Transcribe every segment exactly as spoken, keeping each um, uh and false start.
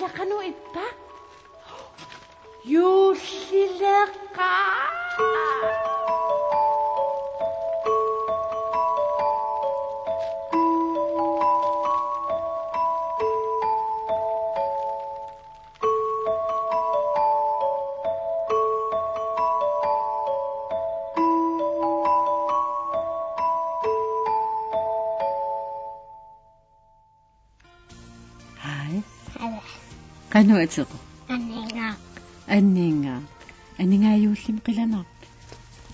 Qanoq ippa? Juullileqaaq. Hej. Hej. Qanoq ateqarpa? Anningaaq. Anningaaq. Anningaaq, juullimi qilanaarpit?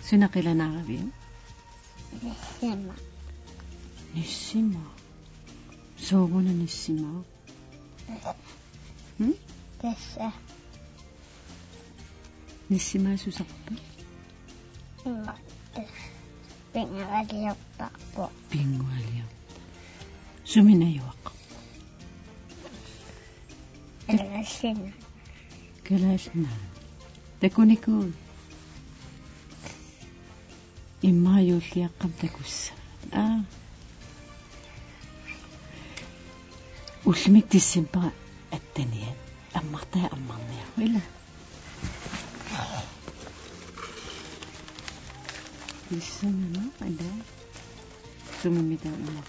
Suna qilanaaraviuk? Nissima. Nissima. Sooruna nissima? Hmm? Tassa. Nissimaassuserpit? Imaattoq. Pinngualiortarpoq. Pinngualiortarpoq. Sumi najugaqarpa? Kalaallit Nunaat. Kalaallit Nunaat. Takunikuuit? Immaqa juulliaqqami takussavat. Aa. Ullumikkut decembarip atteniat. Ammartaa ammarniaruk, ilaa? Issanama, ilaa? Sumimita una?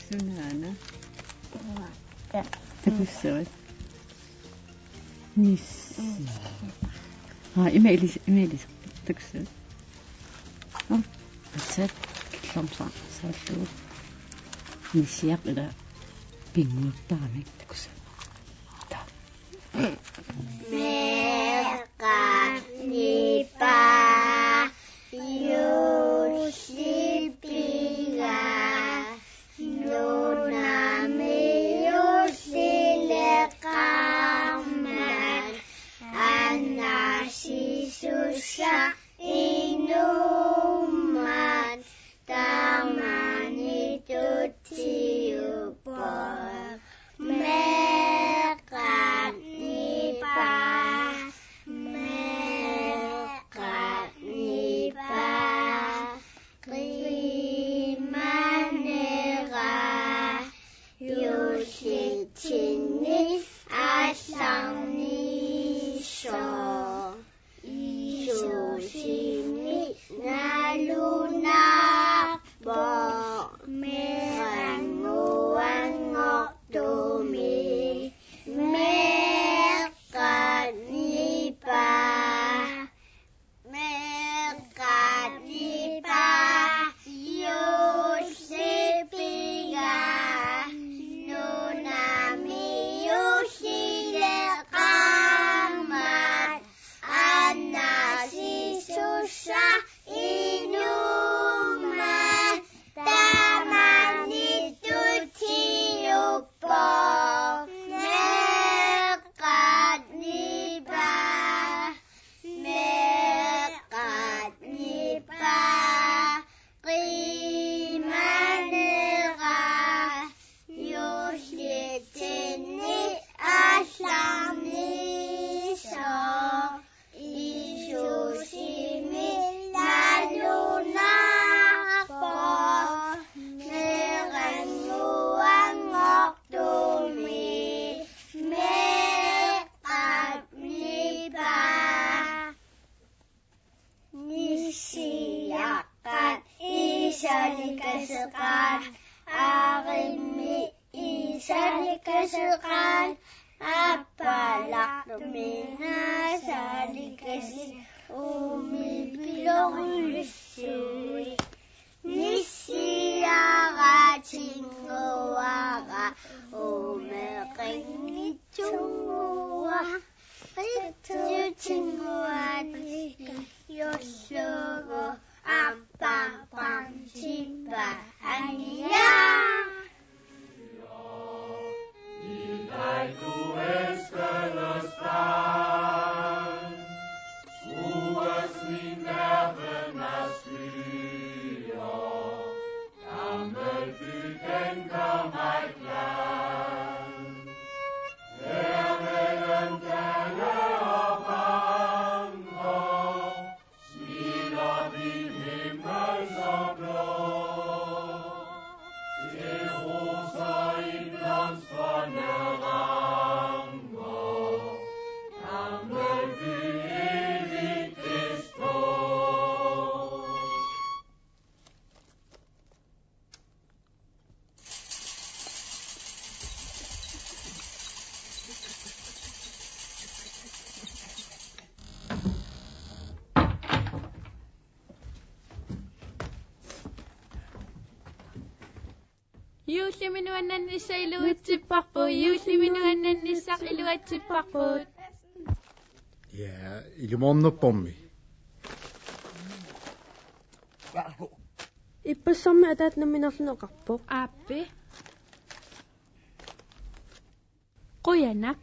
Sunaana. Sunaana. Takussavat. Nissi. Aa, ima ilis-, ima ilis-, takussavat. Aa, assut killormut saallugu. Nissiaq ila pinnguartaramik takussavat. Taa. Meeqqat nipaa juullipigaa nunami juullileqaarmat, annaasisussaq inuummat taamani tutsiuppoq. Meeqqat nipaa, meeqqat nipaa, qiimanera juullitsinni aallarniisoq. Isusimi nalunarpoq meerannguanngortumi. Meeqqat nipaa, meeqqat nipaa, juullipigaa nunami juullileqaarmat, annaasisussaq inuummat taamani tutsiuppoq. Meeqqat nipaa, meeqqat nipaa, qiimanera juullitsinni aallarniisoq. Isusimi nalunarpoq meerannguanngortumi. Meeqqat nipaa, nissiaqqat iisalikaseqaat, aarimmi iisalikaseqaat, aappalaartumik naasalikasik, uumipilorulissuit. Nissiaraatinnguara, uumeqanngitsunnguara, qitsutinnguatik Tullugu aamma brunchippa, Anja. Juullimi nuannanissaq iluatsipparput, juullimi nuannanissaq iluatsipparput. Ja, ilumoornerpormi. Ippassammi ataata nammineerluni oqarpoq. Aappi. Qujanaq.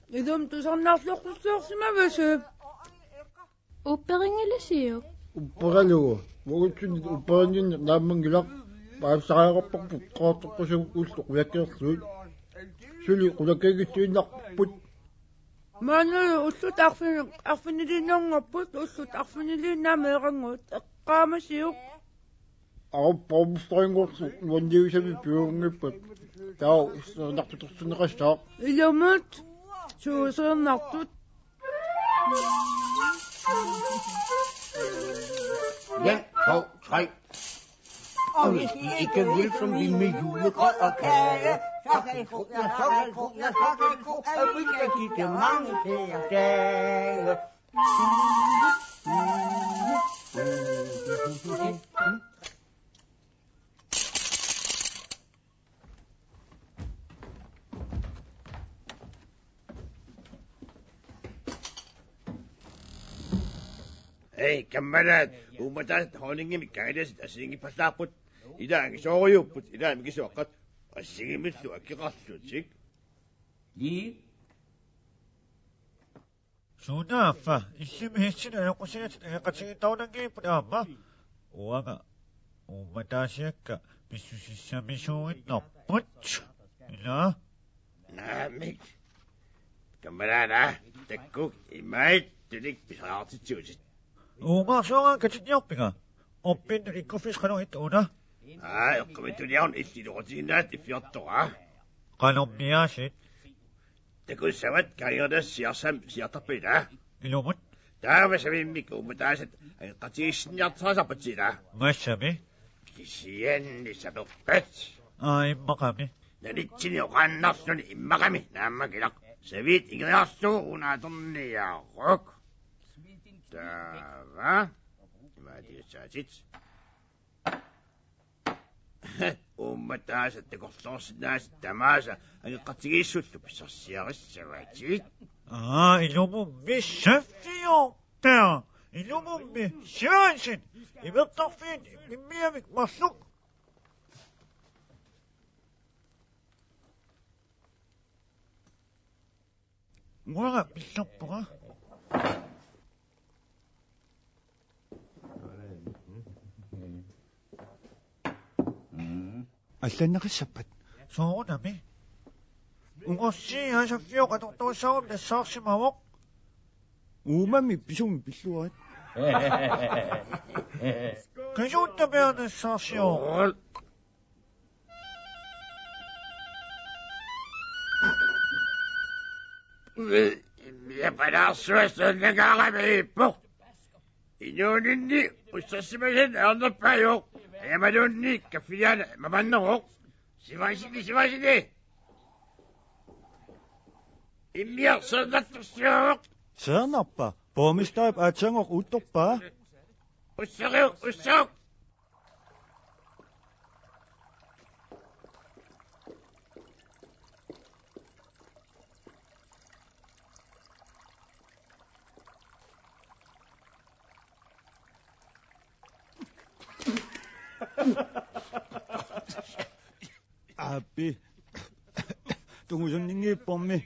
Ilumut tusarnaarluartussiorsimavasi. Upperinngilassiuk? Upperalugu. Uagutsinnit upperinninneq naammanngilaq, paasisariaqarparput qaartoqqusavut ullut qulakkeerlugit. Suli qulakkeerluinnarput. Maannalu ullut arfin-, arfiniliinnarngarput, ullut arfiniliinnaa meerannguit. Eqqaamasiuk. Aa, borgmesterinngorlugu nuanniussavit piunngippat. Taava serinartutorsinneqassaaq. Ilumut. Suut serinartut. En, to, tre. Og hvis I ikke vil, som vi med julegrød og kage, så kan I tro, ja, så kan I tro, ja, så kan I tro, at vi kan give jer mange flere dage. Hej, kammalaat. Uummataasat honningimik kangaliasat assigiinngippallaarput. Ila angisoorujuupput, ila mikisuaqqat. Assigiimmillu akeqarlutik. Ii. Sunaaffa, illimmi hissinik ajoqusigatit angeqatigiittarunanngivipput aamma? Uanga uummataasiakka pissusissamisuuinnarput. Ila? Naamik. Kammalaana, takkuk imaattunik pisariaqartitsivutit. Uungaarsuaraan katinniorpinga? Orpinnut ikkuffissaq qanoq ittoq una? Aa, eqqumiitsuliarluni illit iluaqutigiinnaat iffiortoq, aa. Qanormiaasit? Takussavat kangerinersiarsam siartarpit, aa? Ilumut. Taava savimmik uummataasat angeqatigiissinniartariaqarpat, ila? Massami. Kisianni saperpat. Aa, immaqami. Nalitsinni oqaannarluni immaqami naammakkilaq. Saviit ingeriarlugu una atorniaruk. Taava. Imaatigassaatit. Uummataasat takorloorsinnaasatit tamaasa angeqatigiissullu pissarsiarissavatit. Aa, ilumummi saffiorta. Ilumummi siaansit. Imertarfiit immiamik marluk. Uanga pillerpunga. Allanneqassappat. Soorunami. Ungorsii aasaffioq atortorissaarup nassaarsimavoq. Uumami pisumi pilluarit. Kasuutta piana nassaarsioq. Immia palaarsuaq sannangaaramiippoq. Inuuninni ussarsimasani ajornerpaajuvoq. Ajamaluunniit kaffiliaani mamanneruvoq. Sivarsini, sivarsini. Immia seernartorsiuvoq. Seernarpa? Borgmesterip aatsaannguaq uuttorpaa? Usseriuk, usseriuk. Aappi. Tungusunninngiippormi.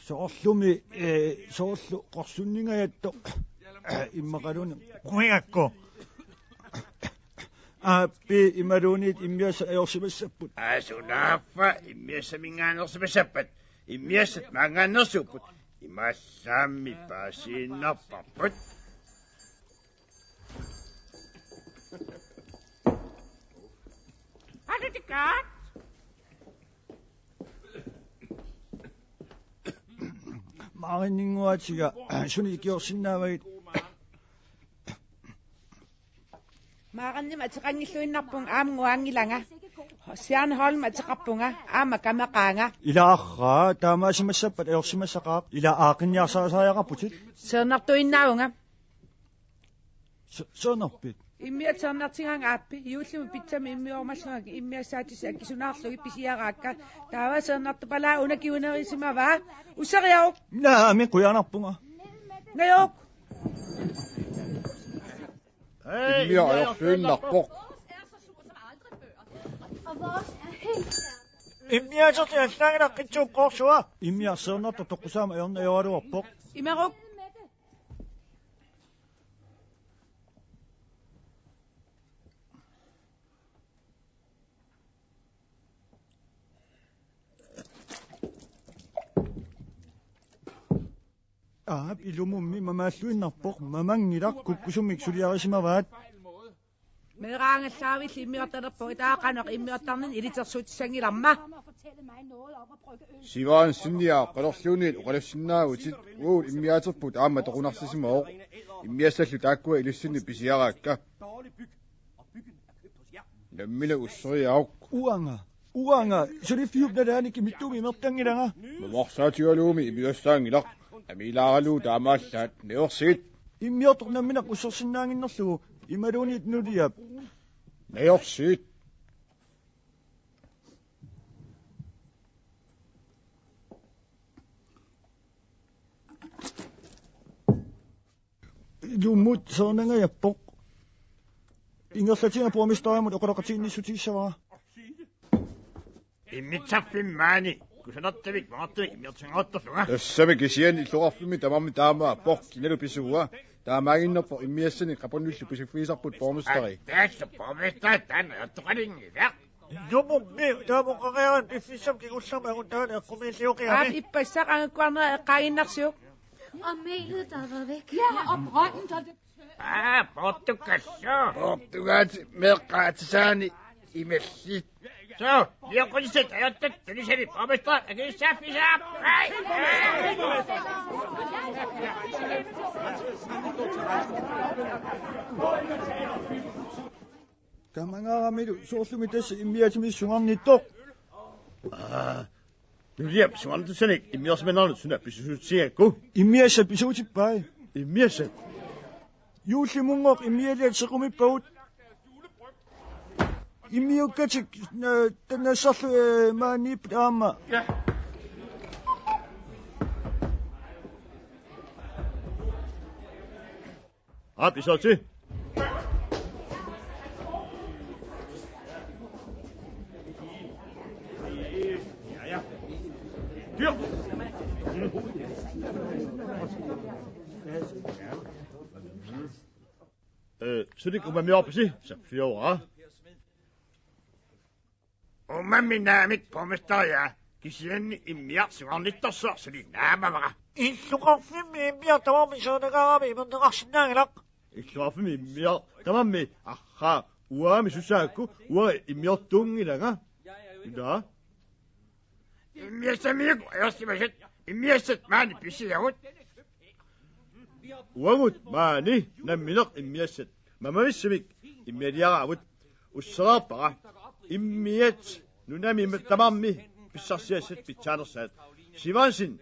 Soorlumi, eh, soorlu qorsunningajattoq. Immaqaluunniit. Kuigakku. Aappi, imaluunniit immiassat ajorsimassapput. Aa, sunaaffa immiassaminngaanneersimassappat. Immiassat maanngaanneersuupput. Imaallaammi paasiinnarparput. Har du det godt? Maarinninnguatiga suni ikiorsinnaavagit? Maarinnik ateqanngilluinnarpunga aamma nguaanngilanga. Sian Holm ateqarpunga aamma kameqaanga. Ilaa, taamaasimassappat ajorsimassaqaaq. Ilaa, aaqqinniarsariaqarputit. Seernartuinnaavunga. Se-, seernarpit? Immiat seernartigaanga aappi, juullimi pitsami immiormallunga immiassaatissi akisunaarlugit pisiaraakka. Taava seernartupalaa una kingunerisimavaa. Usseriaruk. Naamik, qujanarpunga. Najoq. Immiaq ajorluinnarpoq. Immiasertik allaanngilaq qitsuup qoorsua. Immiaq seernartoq toqqusaamik ajorneq ajoraluarpoq. Imeruk. Aap, ilumummi mamaalluinnarpoq, mamanngilaq, kukkusumik suliarisimavaat. Meeraagallaarlugit immiortalerpugut, taava qanoq immiortarninni ilitsersuutissanngilarma. Sivan sinniaq qalerluunniit oqalussinnaavutit, uagut immiaaterput aamma toqunarsisimavoq. Immiassallu taakkua ilissinnut pisiaraakka. Nammineq usseriaruk. Uanga, uanga, suliffik nalaani kimittuumi imertanngilanga. Mamarsaatigalugu immiassaanngilaq. Amiilaaralugu taamaallaat. Najoorsigit. Immiortoq nammineq ussersinnaannginnerlugu imaluunniit nuliap. Najoorsigit. Ilumut seernangajappoq. Ingerlatiga borgmesterimut oqaloqatiginnissutigissavarput. Immitsiffimmi maani kusanartumik maartumik immiortinngortorlunga. Tassami, kisianni illoqarfimmi tamarmi taamaappoq, kinalu pisuua. Taamaaginnarpoq immiassanik qapunnullu pisuffigisarput borgmesteri. Tassa borgmesteri taanna ajortoqalinngilaq. Ilumummi taama oqariaran piffissami kingullermi angut taanna eqqumiilliuqiami. Aap, ippassaq angakkuarnera eqqaaginnarsiuk. Og mælet, der har været væk. Ja, og brønden, der... Aa, portugallu. Portugalsk meeqqat atisaanik imallit. Suu, nioqqutit ajortut tunisani borgmesteri akisussaaffigisaarput. Hej! Kamangaaramilu soorlumi tassa immiatimik sungaarnittoq. Aa, nuliap sungaarnittussanik immiorsimanarnut suna pissusiutigigakku? Immiassat pissuutippai. Immiassat? Juullimunngooq immiaaliat sequmippagut. Immiukkatik, na-, ta-, nassarlu, eh, maaniipput aamma. Ja. Aap, iserti. Dyr. Øh, sunik umamiorpisi, saffiora. Umami naamik, borgmesteria, kisianni immiaq sungaarnittorsuaq suli naamavara. Illoqarfimmi immiaq tamarmi seernangaarami imerneqarsinnaanngilaq. Illoqarfimmi immiaq tamarmi, arraa, uangami susaakku, uanga immiortuunngilanga. Ila. Immiassamiuk ajorsimasut, immiassat maani pisiagut. Uagut maani nammineq immiassat mamamissumik immialiaraagut. Usseraarpara. Immiat nunami tamarmi pissarsiassat pitsaanersaat. Sivansin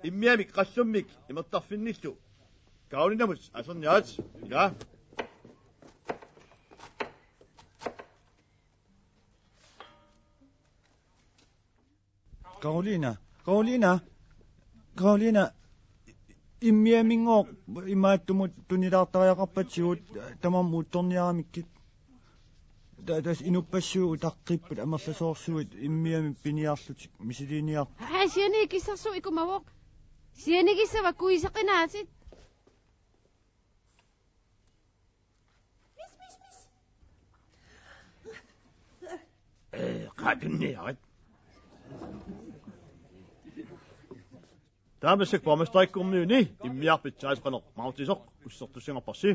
immiamik qallummik imertarfinnillu. Karolinamut aserniaat. Ila. Karolina, Karolina, Karolina, immiaminngooq imaattumut tunilaartariaqarpatsigut tamarmik uuttorniaramikkit. Ta-, tassa inuppassuit utaqqipput amerlasoorsuit immiamik piniarlutik misiliiniar. Aa, sianigissarsuu ikumavoq. Sianigissava kuiseqinaatit. Ee, qaatunniarit. Taamaasillutik borgmesterikkumiuni immiarpit saasqaneq mautisoq ussertussanngorparsi.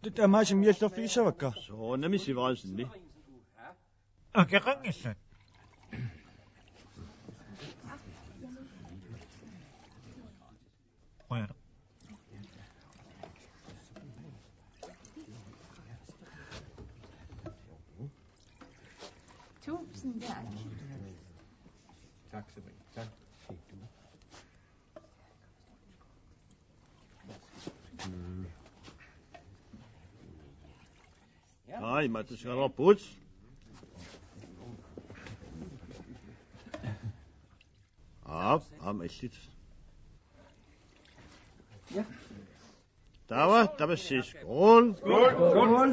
Tut amaasimi jallerfigissavakka. Soorunami sivaansinni. Akeqanngillat. Qujanaq. Tusind tak. Tak skal du have. Tak. Ai, matusgaluarpugut. Aap, aamma illit. Taava, tamassi skål. Skål.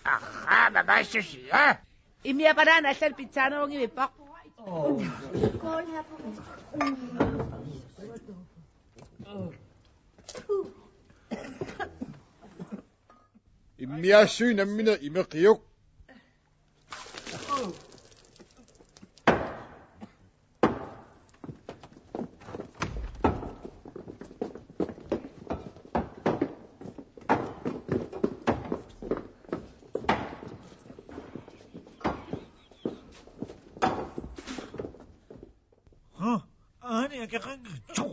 Aha, hvad var det, jeg siger? Immiapalaanni allanut pitsaanerunngivippoq. Immiassui nammineq imeqiuk. Haa, aani akeqanngitsoq.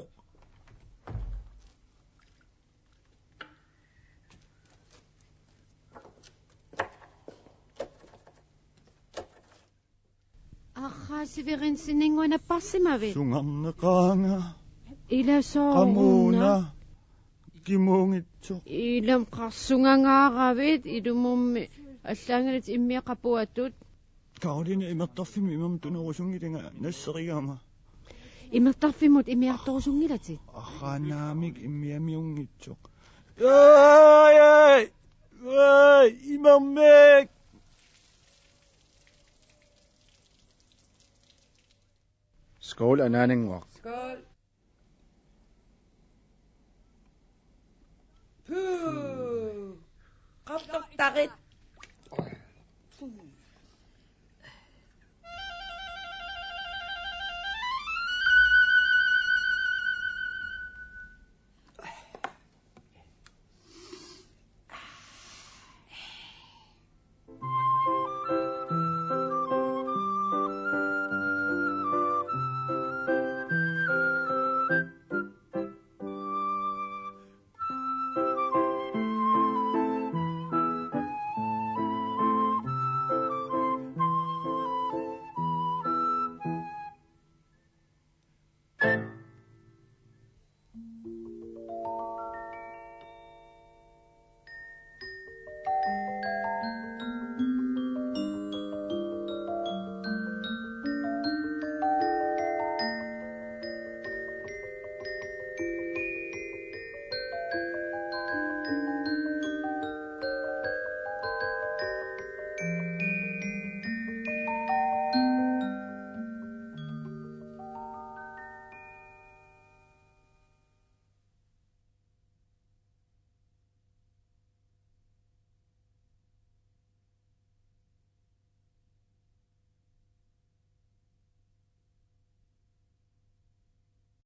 Arraa, Severinsinnguaq napparsimavit? Sungarneqaanga. Ila sooruna. Qamuuna. Kimuungitsoq. Ilami qarsungangaaravit ilumummi allaanngillat immiat qapuatut. Karoline, imertarfimmut imermut tunerusunngilanga nasserigama. Imertarfimmut immiartorusunngilatit? Arraa, naamik, immiamiunngitsoq. Ai, ai, ai, imermik. Skål, anaanannguaq. Skål. Puu. Qartortarit.